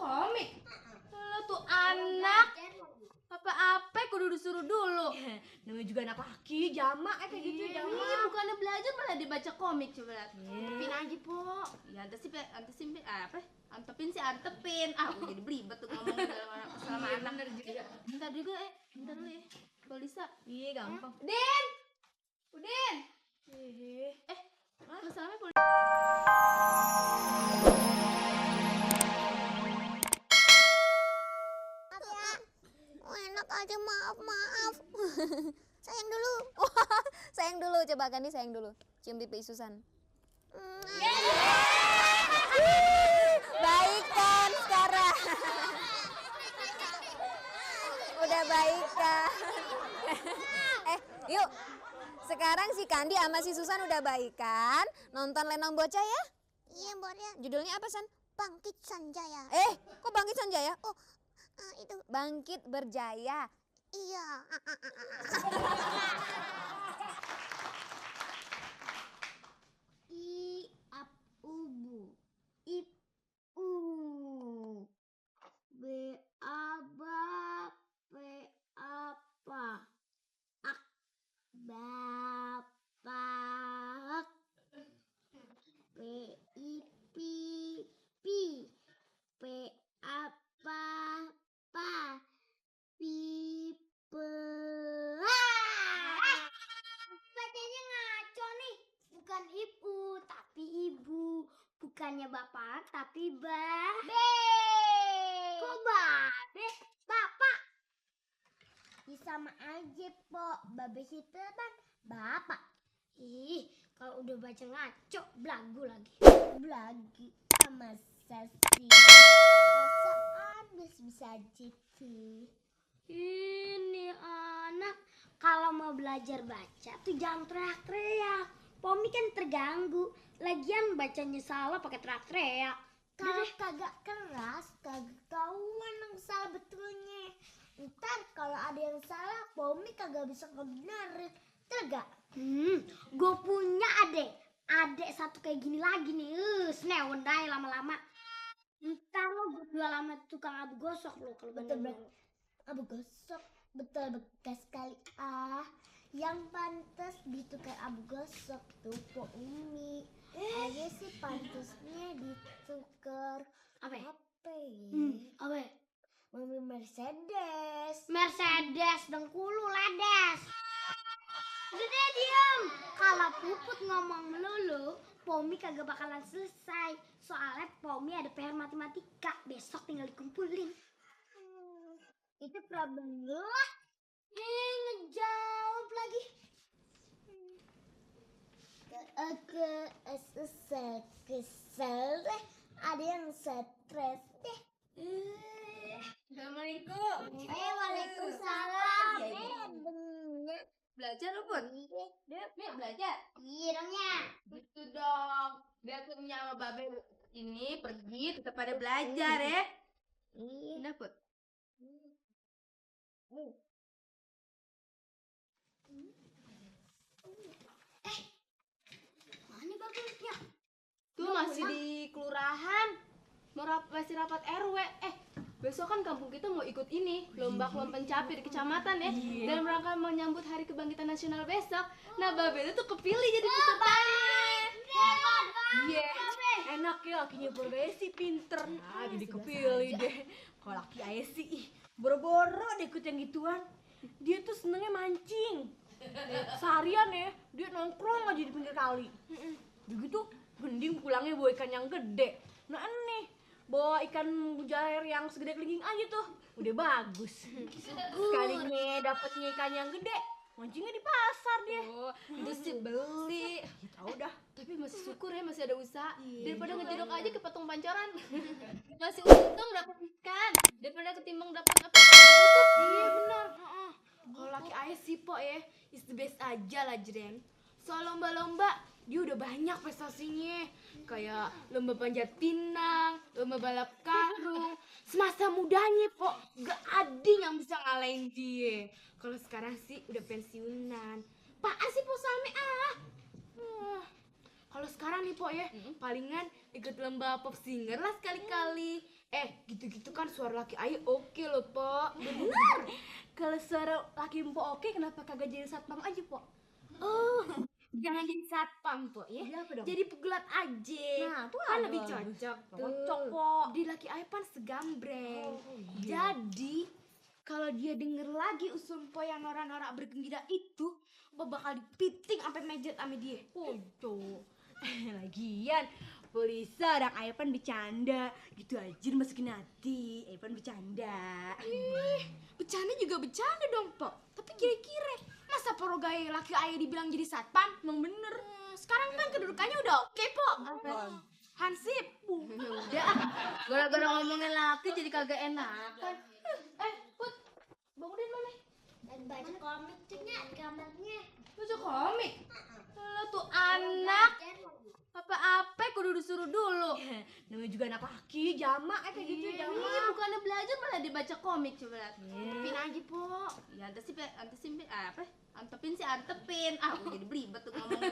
komik. Lo tuh anak apa-apa kudu disuruh dulu. Namanya juga anak laki, jamak kayak gitu jamak. Iya, bukannya belajar malah dibaca komik coba lihat. Antepin aja, Po. Ya antepin. Aku jadi belibet tuh ngomong sama anak. Bener juga. Bentar juga bentar dulu ya. Kalau Lisa. Iya, gampang. Udin. Masalahnya kalau enak aja, maaf. Sayang dulu. Sayang dulu, coba Kandi sayang dulu. Cium pipi Susan. Baik kan sekarang? Udah baik kan? Yuk. Sekarang si Kandi sama si Susan udah baik kan? Nonton Lenong Bocah ya? Iya, boleh. Judulnya apa, San? Bangkit Sanjaya. Kok Bangkit Sanjaya? Oh, Itu. Bangkit Berjaya. Iya. I ap ubu. Ip u. B aba. P apa. Ak bapak. P i pi pi. P apa pa. Pipe. Bacanya ngaco nih. Bukan ibu tapi ibu. Bukannya bapak tapi babe. Kok babe? Bapak. Ya sama aja, Po. Babe itu kan bapak. Ih, kalau udah baca ngaco, belagu lagi. Belagu sama sesi. Perasaan bisa gitu. Ini anak kalau mau belajar baca tuh jangan teriak-teriak. Pomi kan terganggu. Lagian bacanya salah pakai teriak-teriak. Kalau kagak keras, kagak tahuan yang salah betulnya. Ntar kalau ada yang salah, Pomi kagak bisa ngebenerin. Tergak? Gue punya adek satu kayak gini lagi nih. Senewen dai lama-lama. Ntar lo berdua lama tukang abu gosok lo kalau bener. Abu gosok betul bekas sekali. Yang pantas ditukar abu gosok tuh Po Umi. Aja sih pantasnya ditukar apa ya? Apa? Mobil Mercedes dengkulu ledes. Udah deh diem. Kalau Puput ngomong melulu, Pomi kagak bakalan selesai. Soalnya Pomi ada PR matematika. Besok tinggal dikumpulin. Itu problem lu lah. Ngejawab lagi. Kesel deh. Ada yang stres deh. Assalamualaikum. Waalaikumsalam. Belajar lu, Put? Nih, belajar. Iya dong ya. Gitu dong. Biar punya sama Babe ini pergi tetap pada belajar ya. Iya, Put. Mana bagusnya? Tuh masih di kelurahan. Masih rapat RW. Besok kan kampung kita mau ikut ini lomba kelompok pencapir di kecamatan ya. Dalam rangka menyambut Hari Kebangkitan Nasional besok. Nah, Babe itu tuh kepilih jadi pesertanya. Iya, enak ya lakinya Babe sih pinter. Jadi kepilih deh. Kalau laki Ayah sih, boro-boro deh ikut yang gituan. Dia tuh senengnya mancing. Seharian ya, dia nongkrong aja di pinggir kali. Begitu, mending pulangnya bawa ikan yang gede. Nah nih, bawa ikan mujair yang segede kelingking aja tuh. Udah bagus. Sekalinya dapetnya ikan yang gede, mancingnya di pasar dia. Itu sih beli. Tahu dah. Tapi masih syukur ya masih ada usaha. Daripada ngejedok aja ke patung pancoran. Masih untung dapat ikan daripada ketimbang dapat apa? Iya benar. Kalau laki Ayah sih Po ya, is the best aja lah Jren. Soal lomba-lomba, dia udah banyak prestasinya. Kayak lomba panjat pinang, lomba balap karung. Semasa mudanya Po, gak ada yang bisa ngalahin dia. Kalau sekarang sih udah pensiunan. Apaan sih Po Salme Kalau sekarang nih Po ya, palingan ikut lomba pop singer lah sekali-kali. Gitu-gitu kan suara laki ayah oke loh, Pok. Benar. Kalau suara laki Mpok oke, kenapa kagak jadi satpam aja, Pok? Oh, jangan jadi satpam, Po ya. Jadi apa dong? Jadi pegulat aja. Nah, tuh kan ada. lebih cocok tuh. Cocok, Pok. Di laki ayah pan segambreng. Oh, iya. Jadi kalau dia denger lagi usul Po yang norak-norak bergembira itu, Po bakal dipiting sampai mejet sama dia. Tuh. Lagian Polisa orang Aipan bercanda gitu aja masukin hati. Aipan bercanda. Bercanda juga bercanda dong, Po. Tapi kira-kira masa porogai laki ayah dibilang jadi satpam? Emang bener. Sekarang kan kedudukannya udah oke, Po. Hansip. Udah, gara-gara ngomongin laki jadi kagak enakan. Put, Bang Udin mana? Dan baca komik tuh di kamarnya. Baca komik? Lo tuh anak apa-apa kudu disuruh dulu. Namanya juga anak laki, jamak kayak gitu Iya, jamak. bukannya belajar malah dibaca komik coba lihat. Antepin aja, Po. Ya antepin sih antepin. Aku jadi belibet tuh ngomongin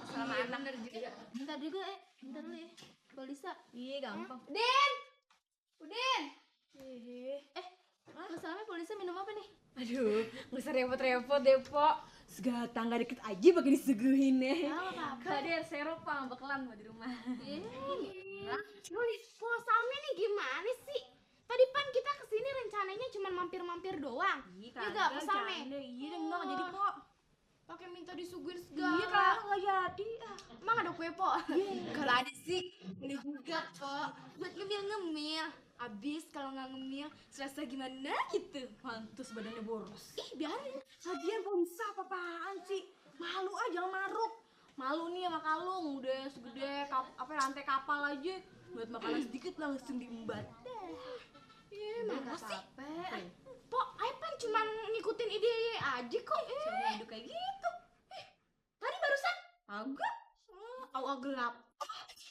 sama anak. Bener juga. Bentar juga bentar dulu ya. Polisa. Iya gampang. Udin. Masalahnya polisi minum apa nih? Aduh, nggak usah repot-repot deh, Pok. Segala tangga deket aja pakai disuguhin ya. Apa? Tadi seropang bakalan mau di rumah. Po, Salmi nih gimana sih? Tadi pan kita kesini rencananya cuma mampir-mampir doang. Iya, nggak, Pak Salmi? Iya, enggak jadi, Pok. Pakai minta disuguhin segala. Iya, kalau nggak jadi. Emang ada kue, Po? Kalau ada sih, ini juga kok. Buat ngemil-ngemil. Abis kalau nggak ngemil, serasa gimana gitu. Mantus badannya boros. Ih, biarin. Lagian bisa apa-apaan sih? Malu aja maruk. Malu nih sama kalung, udah segede rantai kapal aja. Buat makanan sedikit langsung diembat. Iya, Nggak mana sih? apa-apa. Po, Aipan cuma ngikutin ide aja kok. Coba hidup kayak gitu. Tadi barusan. Agak. Awal gelap.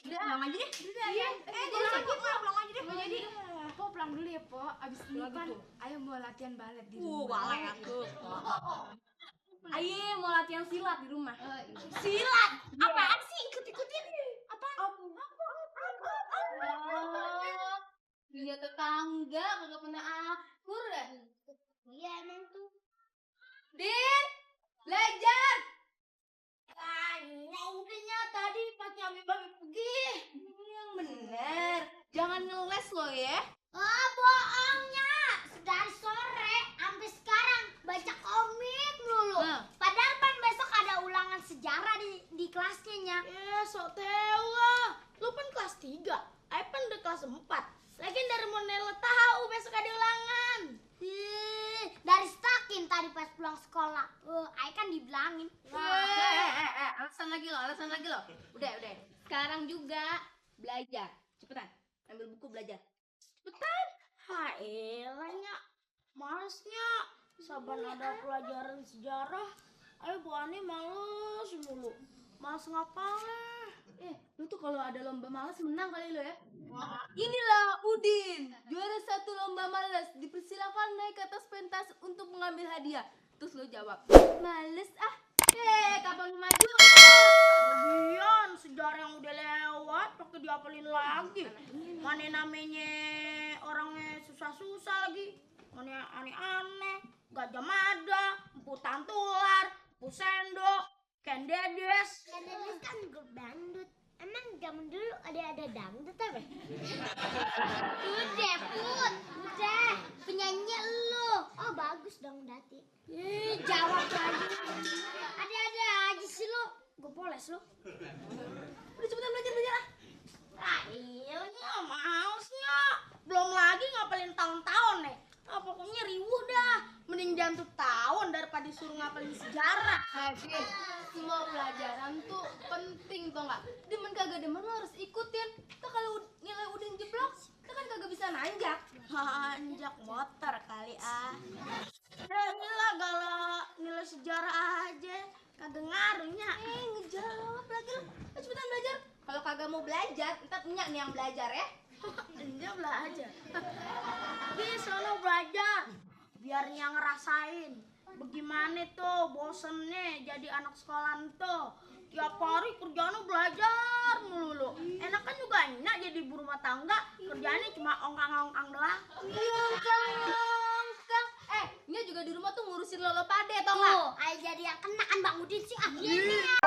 Udah, pulang aja deh. Iya, Pulang aja deh. Nggak jadi. Po, pulang dulu ya, Po. Abis ini Pulang pan, gitu. ayo mau latihan balet di rumah. Balai aku. Ayo mau latihan silat di rumah. Silat. Apaan sih? Ikut-ikutin. Apaan? Dia tetangga kagak pernah akur ya. Iya, emang tuh. Din, belajar. Udah tadi pakai ami-ami pergi. Yang bener. Jangan ngeles lo ya. Ah, bohongnya. Dari sore sampai sekarang baca komik melulu. Padahal pan besok ada ulangan sejarah di kelasnya, Nya. Ya, sok tau lah. Lu kan kelas 3, Aipan udah kelas 4. Lagian dari mana lo tahu besok ada ulangan? Dari Stakin tadi pas pulang sekolah. Ai kan dibilangin. Alasan lagi lo. Udah. Sekarang juga belajar. Cepetan. Ambil buku belajar. Haelahnya, malesnya. Saban ada pelajaran sejarah, ayo Bu Ani males mulu. Males ngapalnya. Lu tuh kalau ada lomba malas menang kali lo ya. Inilah Udin, juara 1 lomba malas. Dipersilakan naik ke atas pentas untuk mengambil hadiah. Terus lo jawab, males ah. Kapan lu maju? Lagian sejarah yang udah lewat pakai diapalin lagi. Mana namanya orangnya susah-susah lagi. Mana aneh-aneh, Gajah Mada, Empu Tantular, Empu Sendok, Ken Dedes. Ken Dedes kan grup dangdut. Emang zaman dulu ada dangdut apa? Udah, Put. Udah. Penyanyi lu. Oh, bagus dong, Dati. Jawab lagi. Ada-ada aja sih lu. Gue poles lu. Udah cepetan belajar ah. Iya, mausnya. Belum lagi ngapalin tahun-tahun nih. Pokoknya riuh dah. Mending jangan tahun daripada disuruh ngapalin sejarah. Din, semua pelajaran tuh penting tau gak? Demen kagak demen lo harus ikutin. Tuh kalau nilai Udin jeblok, kita kan kagak bisa nanjak. Anjak motor kali ah. Gila galak nilai sejarah aja. Kagak ngaruhnya. Ngejawab lagi lo. Cepetan belajar. Kalau kagak mau belajar, ntar Nyak nih yang belajar ya. Dia belajar. Di sono belajar. Biar yang ngerasain. bagaimana tuh bosennya jadi anak sekolahan tuh. Tiap hari kerjaan belajar melulu. Enak kan juga enak jadi ibu rumah tangga, kerjaannya cuma ongkang-ongkang doang. Iya, Kang. Nya juga di rumah tuh ngurusin lolo pade tau nggak? Tuh, ayo jadi yang kena kan Bang Udin sih. Ah, iya.